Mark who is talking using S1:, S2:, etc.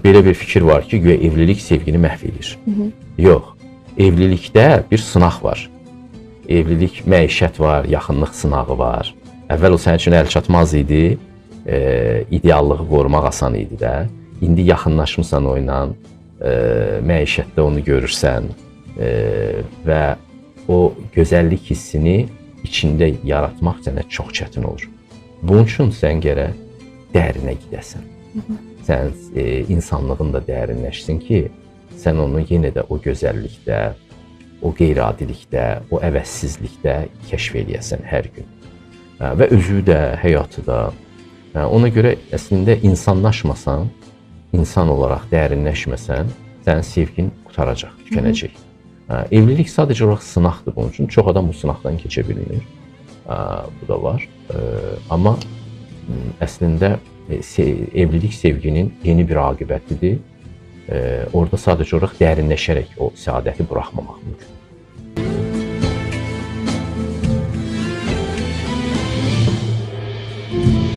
S1: Belə bir fikir var ki, güya evlilik sevgini məhv edir. Yox. Evlilikdə bir sınaq var. Evlilik məişət var, yaxınlıq sınağı var. Əvvəl o sənin üçün əlçatmaz idi. İdeallığı qorumaq asan idi də. İndi yaxınlaşmısan o ilə, məişətdə onu görürsən və o gözəllik hissini içində yaratmaq sənə çox çətin olur. Bunun üçün sən gərək dərinə gedəsən. Sən insanlığın da dərinləşsin ki, sən onu yenə də o gözəllikdə, o qeyri-adilikdə, o əvəzsizlikdə kəşf eləyəsən hər gün. Və özü də, həyatı da. Ona görə əslində insanlaşmasan, insan olaraq dərinləşməsən, sənin sevgin qurtaracaq, tükənəcək. Evlilik sadəcə olaraq sınaqdır bunun üçün. Çox adam bu sınaqdan keçə bilmir. Bu da var. Amma əslində evlilik sevginin yeni bir aqibətidir. Orada sadəcə olaraq dərinləşərək o səadəti buraxmamaq mümkündür.